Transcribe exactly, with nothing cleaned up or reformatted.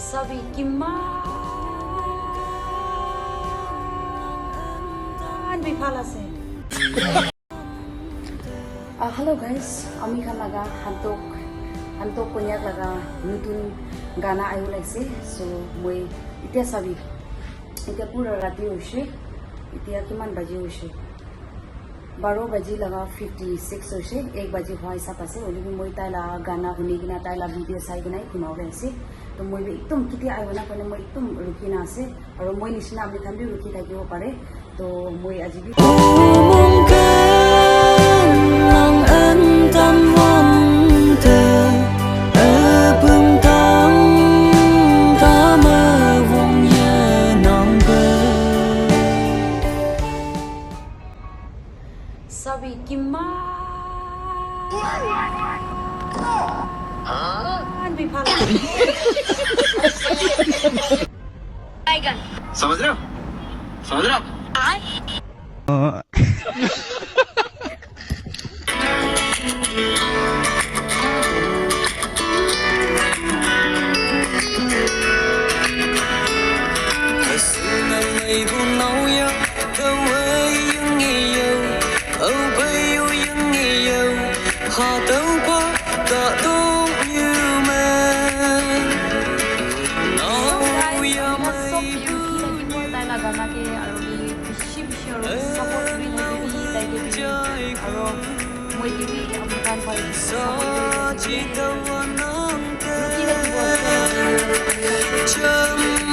Sabi kiman bi bhal ase. Ah, hello guys, ami khan laga Hantok, Hantok Konyak laga nutun gana ahi ase. So, moi itya sabi, itya pura rati hoise, itya kiman baji hoise? Baro baji laga fifty six hoise, ek baji hua hisab ase, hoile bi moi tai la gana huni kena, tai la video sai kena hi khuna bole ase. To moi bi ekdum kitia ahibo na karne moi ekdum rukhi na ase, aru moi nishina ami khan bi rukhi thakibo pare. To moi aji bi Sabi kiman bi bhal. समझ रहे हो? समझ रहे हो? Hello guys, ami khan sob bi rukhi thakibo tai la gana ke, aru bi bishi bishi aru support kuri thakibi tai ke bi, aru moi ke bi ami khan para support kuri thakibi. Rukhi thakibo.